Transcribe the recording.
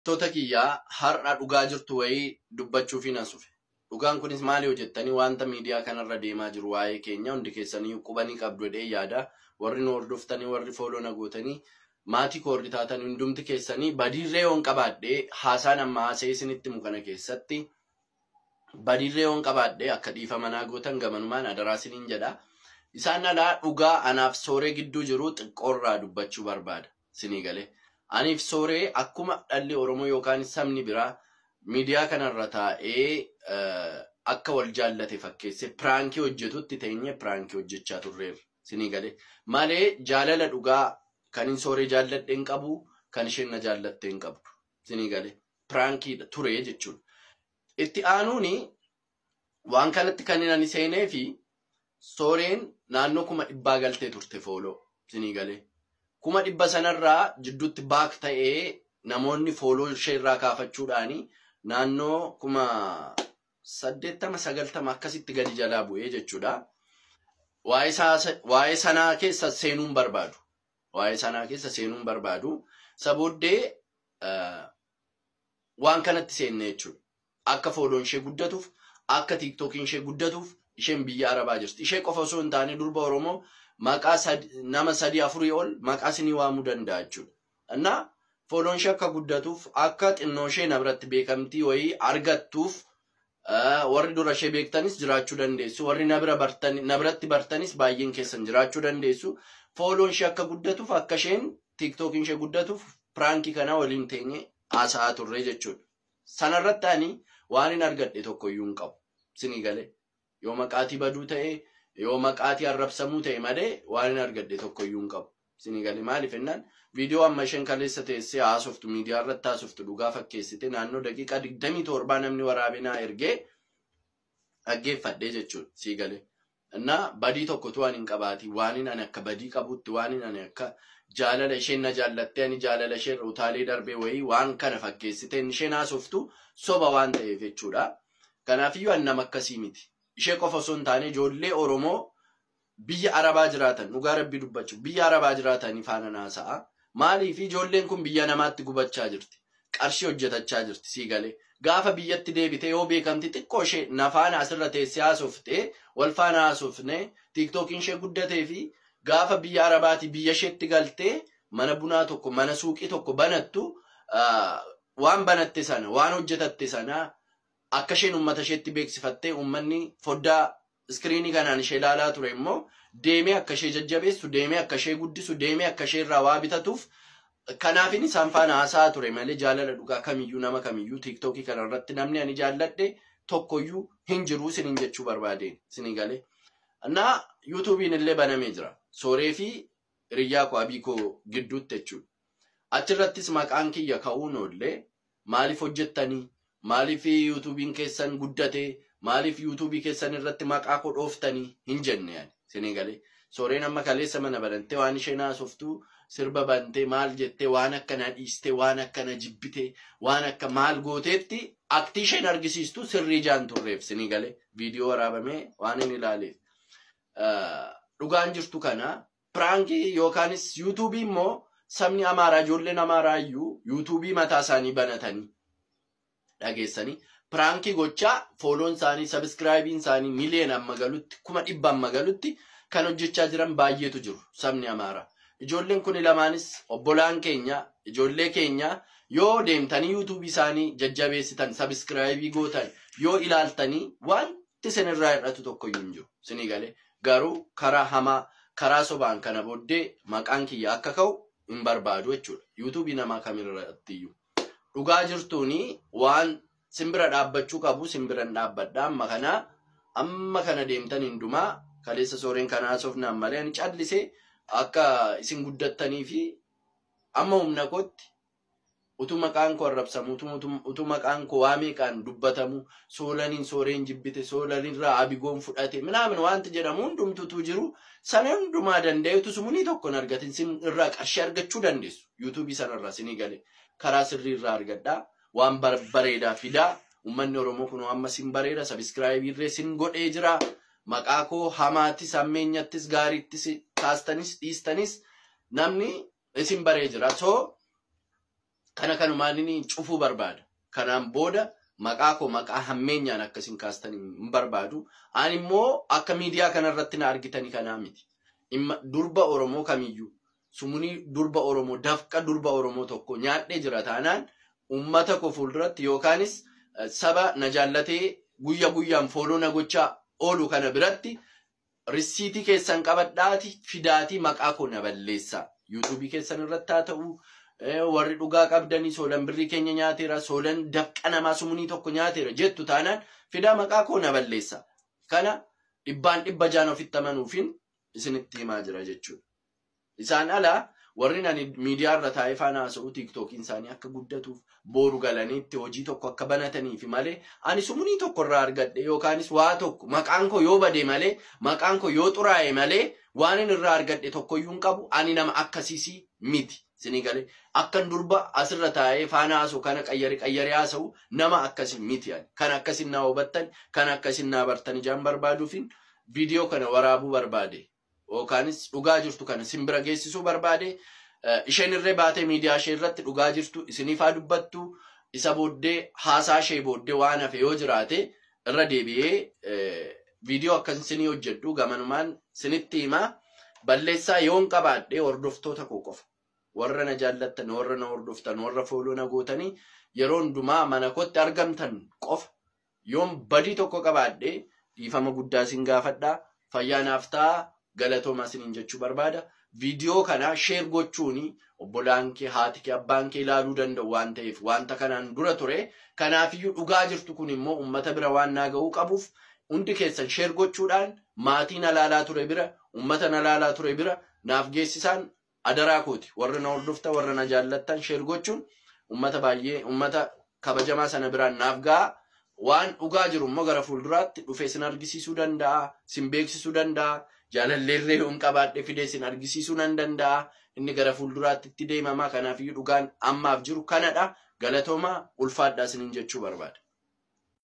Toota kiyyaa, har'a dhugaa jirtu wayii dubbachuufi nan sufe. Dhugaan kunis maali hojjettanii wanta miidiyaa kanarra deemaa jiru waa'ee keenya hundi keessanii qubanii qabdu jedhee yaada. Warri nu hordoftanii, warri follow na gootanii, maatii koo warri taatan hundumti keessanii, badiirree yoon qabaadhee, haasaan amma haasa'ee isinitti himu kana keessatti badiirree yoon qabaadhee, akka dhiifa manaa gootan gamanumaan adaraa isiniin jedha. Isaan alaa dhugaa anaaf Sooree gidduu jiru xiqqoorraa dubbachuu barbaada. Isinii galee. Aniif Sooree akkuma dhalli Oromoo yookaan sabni biraa miidiyaa kanarra taa'ee akka wal jaallate fakkeessee prankii hojjetutti teenyee prankii hojjechaa turreerra. Isinii galee. Malee jaalala dhugaa kan hin Sooree jaalladhe hin qabu, kan isheen na jaallatte hin qabdu. Isinii galee. Prankiidha ture jechuudha. Itti aanuuni waan kanatti kan ani seenee fi Sooreen naannoo 100,000 galtee turte follow. Isinii galee. 100,000 sanarraa jidduutti baak ta'ee namoonni follow ishee irraa kaafachuudhaani naannoo 80,000, 90,000 akkasitti gadi jalaa bu'ee jechuudha. Waa'ee sanaa keessa seenuun barbaadu. Waa'ee sanaa keessa seenuun barbaadu. Isa booddee waan kanatti seenne jechuudha. Akka follown ishee guddatuuf, akka TikTokiin ishee guddatuuf, isheen biyya Arabaa jirti. Ishee qofa osoo hin taane durba Oromoo maqaa nama sadii afurii ol maqaa isinii waamuu danda'a jechuudha. Innaa follown ishee akka guddatuuf, akka xinnoo ishee na biratti beekamtii wayii argattuuf, warri dura ishee beektanis jiraachuu dandeessu. Warri na biratti bartanis baay'een keessan jiraachuu dandeessu. Follown ishee akka guddatuuf, akka isheen TikTokiin ishee guddatuuf prankii kana waliin teenye haasa'aa turre jechuudha. Sanarratti ani waan hin argadhe tokko iyyuu hin qabu. Isinii galee. Yoo maqaatii baduu ta'e, yoo maqaatii arrabsamuu ta'e malee waan hin argadhe tokko iyyuu hin qabu. Isinii galee. Maaliif jennaan, viidiyoo amma isheen kaleessa teessee haasoftu, miidiyaa irratti haasoftu, dhugaa fakkeessite naannoo daqiiqaa 27 namni waraabee naa ergee dhaggeeffadhee jechuudha. Sii galee. Innaa badii tokkotu waan hin qabaati. Waan ani akka badii qabutti, waan ani akka jaalala isheen na jaallattee ani jaalala isheen utaalee darbee wayii waan kana fakkeessite isheen haasoftu soba waan ta'eef jechuudha. Kanaafiyyuu ani nama akkasii miti. Ishee qofa osoo hin taane ijoollee Oromoo biyya Arabaa jiraatan, dhugaa Rabbii dubbachuu, biyya Arabaa jiraatanii faana naasa'a. Maaliif? Ijoolleen kun biyya namaatti gubachaa jirti. Qarshii hojjetachaa jirti, sii galee. Gaafa biyyatti deebite yoo beekamti xiqqoo ishee nafaana asirra teessee haasoftee, wal faana haasofne, TikTokiin ishee guddatee fi gaafa biyya Arabaatii biyya isheetti galtee mana bunaa tokko, mana suuqii tokko banattu, waan banatte sana, waan hojjetatte sana akka isheen uummata isheetti beeksifattee, uummanni foddaa screenii kanaan ishee ilaalaa ture immoo deemee akka ishee jajjabeessu, deemee akka ishee guddisu, deemee akka ishee irraa waa bitatuuf, kanaafin isaan faana haasa'aa ture malee jaalala dhugaa kamiyyuu, nama kamiyyuu, TikTokii kanarratti namni ani jaalladhe tokkoyyuu hin jiru isiniin jechuu barbaadeen, isinii galee. Naa YouTubeiin illee banamee jira. Sooree fi hiriyyaa koo Abii koo gidduutti jechuudha. Achirrattis maqaan kiyya ka'uun oollee, maaliif hojjettanii? Maaliif YouTubeiin keessan guddate? Maaliif YouTubeii keessan irratti maqaa koo dhooftanii? Hin jenne ani. Isinii galee. Sooreen amma kaleessa mana banantee waan isheen haasoftu, sirba bantee maal jettee, waan akkana dhiistee, waan akkana jibbitee, waan akka maal gooteetti aktii isheen argisiistu sirrii jaan turreef, isinii galee, viidiyoo waraabamee waan hin ilaaleef. Dhugaan jirtu kana prankii yookaanis YouTubeii immoo sabni Amaaraa, ijoolleen Amaaraa iyyuu YouTubeii mataa isaanii banatanii dhageessanii prankii gochaa follown isaanii, subscribeiin isaanii miliyoona amma galutti, 100,000 amma galutti kan hojjechaa jiran baay'eetu jiru sabni Amaaraa. Ijoolleen kun lamaanis obbolaan keenya, ijoollee keenya, yoo deemtanii YouTubeii isaanii jajjabeessitan, subscribeii gootan, yoo ilaaltanii, wanti isinirraa hir'atu tokko iyyuu hin jiru. Isinii galee. Garuu karaa hamaa, karaa sobaan kana booddee maqaan kiyya akka ka'u hin barbaadu jechuudha. YouTubeii namaa kamirratti iyyuu. Dhugaa jirtuuni waan simbira dhaabbachuu qabu simbiran dhaabbadha. Amma kana deemtan hundumaa kaleessa Sooreen kana haasofnaan malee ani callisee akka isin guddattanii fi amma humna kootti utuu maqaan koo arrabsamu, utuu maqaan koo waa meeqaan dubbatamu, soolaniin Sooreen jibbite, soolaniirraa Abigoon fudhate minaamin wanti jedhamu hundumtuutu jiru, sana hundumaa danda'etu sumunii tokko hin argatin sin irraa qarshii argachuu dandeessu YouTubeii sanarraa, sinii galee, karaa sirrii irraa argadhaa, waan bareedaa fidaa. Uummanni Oromoo kun amma sin bareeda, subscribeii irree sin godhee jira. Maqaa koo hamaattis, hammeenyattis, gaariittis kaastanis dhiistanis namni isin baree jira. So Kana kanumaan inni cufuu barbaada. Kanaan booda maqaa koo maqaa hammeenyaan akkasiin kaastan hin barbaadu. Ani immoo akka miidiyaa kanarratti na argitanii kanaa miti. Durba Oromoo kamiyyuu sumunii durba Oromoo dafqa durba Oromoo tokko nyaadhee jira taanaan uummata koo fuulduratti yookaanis saba na jaallatee guyya guyyaan follow na gochaa oolu kana biratti risiitii keessan qabadhaati fidaatii maqaa koo na balleessaa. Yuutuubii keessan irratti haa ta'u warri dhugaa qabdanii Soolan birrii keenya nyaateera, Soolan dafqa namaa sumunii tokko nyaateera jettu taanaan fidaa maqaa koo na balleessaa. Kana 600% ofitti amanuufin isinitti himaa jira jechuudha. Isaan alaa warri ani miidiyaa irra taa'ee faana haasa'u tiiktookiin isaanii akka guddatuuf booru galanii itti hojii tokko akka banataniif malee ani sumunii tokko irraa argadhe yookaanis waa tokko maqaan koo yoo bade malee maqaan koo yoo xuraa'e malee waan inni irraa argadhe tokkoyyuu hin qabu. Ani nama akkasiisii miti. Isinii galee akkan durba asirra taa'ee faana haasa'u kana qayyare qayyare haasa'u nama akkasii miti ani. Kan akkasin naa hubattan kan akkasin naa bartan ijaan barbaaduufin viidiyoo kana waraabuu barbaade. Yookaanis dhugaa jirtu kana simbira geessisuu barbaade. Isheen irree baatee miidiyaa ishee irratti dhugaa jirtu isiniifaa dubbattu. Isa booddee haasaa ishee booddee waan hafe yoo jiraate irra deebi'ee viidiyoo akkas isinii hojjedhu gamanumaan isinitti himaa. Balleessaa yoon qabaadhe hordoftoota koo qofa. Warra na jaallattan, warra na hordoftan, warra follow na gootanii yeroo hundumaa mana kootti argamtan qofa. Yoon badii tokko qabaadhe dhiifama guddaa isin gaafadha. Fayyaa naaf ta'a. Galatoomaa isiniin jechuu barbaada. Viidiyoo kana share gochuun obbolaan kee, haati kee, abbaan kee ilaaluu danda'u waan ta'eef wanta kanaan dura ture. Kanaafiyyuu dhugaa jirtu kun immoo uummata bira waan naa ga'uu qabuuf hundi keessan share gochuudhaan maatii na laalaa ture bira, uummata na laalaa ture bira naaf geessisaan adaraa kooti. Warra na hordoftan, warra na jaallattan share gochuun uummata baay'ee, uummata kabajamaa sana biraan naaf ga'a. Waan dhugaa jiru immoo gara fuulduraatti dhufee sin argisiisuu danda'a, sin beeksisuu danda'a. Jaalalleerree yoon qabaadhe fidee sin argisiisuu nan danda'a. Inni gara fuulduraatti itti deemama. Kanaafiyyuu dhugaan ammaaf jiru kanadha. Galatooma, ulfaadhaa isiniin jechuu barbaada.